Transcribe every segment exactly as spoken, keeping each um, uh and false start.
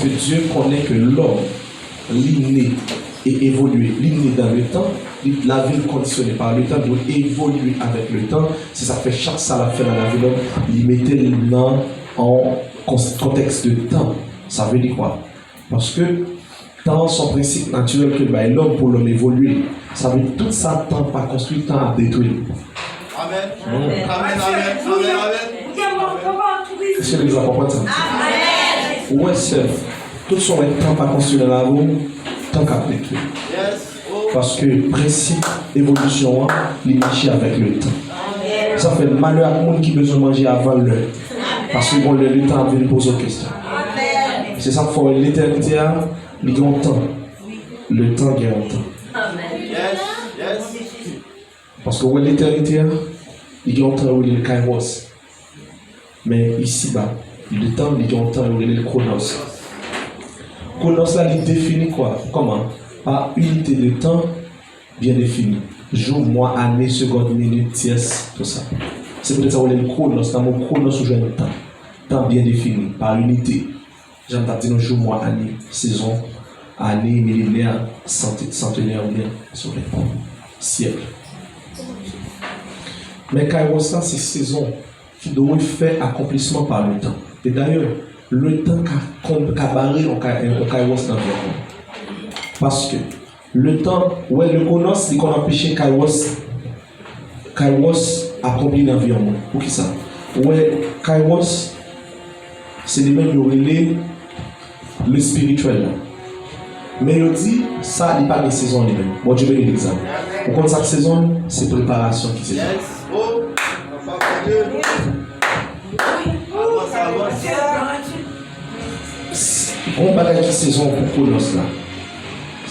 Dye konnen ke lòm, li ne e evolye, li ne dan le tan, li, lavi l kondisyone pa le tan, li dwe evolye avèk le tan. Se sa k fè chak sa l ap fè nan lavi lòm, li mete l nan yon kon-, kontèks de tan. Sa vle di kwa? Paske tan se yon prensip natirèl ke l bay lòm pou lòm evolye. Sa vle di tout sa tan pa konstwi, tan ap detwi l. Amèn. Amèn, amèn, amèn, amèn. Èske legliz la konprann sa? Ou wè sè m, tout sa w wè tan pa konstwi nan lavi w, tan k ap detwi. Paske prensip evolisyon an, li mache avèk le tan. Sa fè malè ak moun ki bezwen manje avan lè. Paske gon lè le tan ap vin poze w kesyon. Se sa k fè w wè letènite a, li gen yon tan. Le tan gen yon tan. Paske w wè letènite a, li gen yon tan yo rele l kairos. Men isiba, le tan, li gen yon tan yo rele l kronos. Kronos la, li defini kwa? Kòman? Pa inite de tan byen defini. Jou, mwa, ane, segond, minit, tyès, tout sa. Se poutèt sa yo rele l kronos. Nan mo kronos, ou jwenn tan. Tan byen defini, pa inite. Jan m t ap di nou, jou, mwa, ane, sezon, ane, milenè, sante-, santenè oubyen, sou lè, syèk. Men kairos la, se sezon ki dwe fè akonplisman pa le tan. E dayè, le tan ka konb-, ka bare yon ka-, yon kairos nan vi yon moun. Paske le tan, wè, le kronos, li konn anpeche kairos, kairos akonpli nan vi yon moun. Poukisa? Wè, kairos, se li menm yo rele le spirityèl la. Men yo di, sa, li pa gen sezon li menm. Bondye beni legliz la. Ou konn sa k sezon? Se preparasyon ki sezon. Gon bagay ki sezon pou kronos la.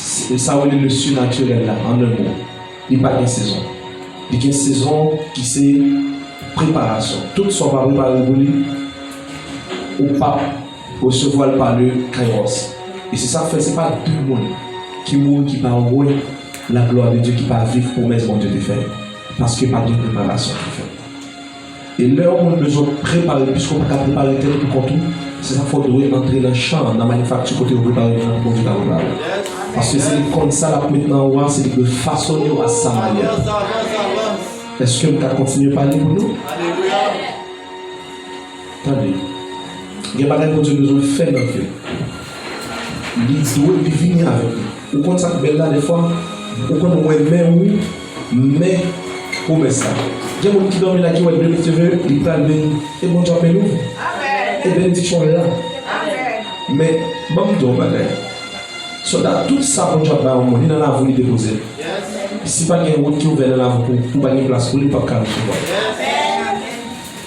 Se sa yo rele le surnaturel la, an en mo. Li pa gen sezon. Li gen sezon ki se preparasyon. Tout sa w pa prepare pou li, ou p ap resevwa l pa le kairos. E se sa k fè se pa de moun ki mouri ki pa wè la glwa de Dye, ki pa viv pwomès Bondye te fè. Paske pa gen preparasyon ki fèt. E lè yon moun bezwen prepare, piske w pa ka prepare tèt ou pou kont ou, se sa k fè w dwe antre nan chan an, nan manifakti kote yo prepare moun pou Bondye ka prepare. Paske se li k konn sa l ap met nan ou a, se li k dwe fasone w a sa manyè. Èske m ka kontinye pale pou nou? Tande. Gen bagay Bondye bezwen fè nan vi w. Li dwe, li vini avèk li. Ou konn sa k bèl la, defwa, ou konn wè men ou, men pwomès la. Gen moun ki dòmi la, ki wè de lèt seve, li pral beni. E Bondye ap beni w. E benediksyon la. Men, ban m di w yon bagay. Sòlda, tout sa Bondye ap bay yon moun, li nan lavi w li depoze l. Si pa gen wout ki ouvè nan lavi w pou, pou pa gen plas pou li, li p ap ka resevwa.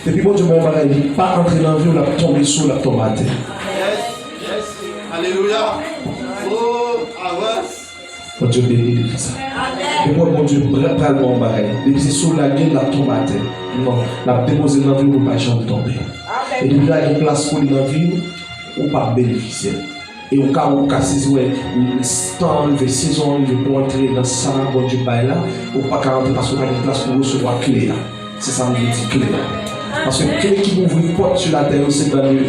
Depi Bondye ba w yon bagay, li pa antre nan vi w, l ap tonbe sou w, l ap tonbe atè. Alelouya. Bondye beni legliz sa. Depi w wè Bondye pra-, pral ba w yon bagay, depi se sou w lage l, l ap tonbe atè. Non, l ap depoze l nan vi w pou l pa janm tonbe. E depi l lage plas pou li nan vi w, ou p ap benefisye l. E ou ka, ou ka sezi wè, tan an rive, sezon an rive pou w antre nan sa Bondye bay la, ou pa ka antre paske w pa gen plas pou w resevwa kle a. Se sa m vle di, kle a. Paske kle ki ouvri pòt sou latè yo, se dan le,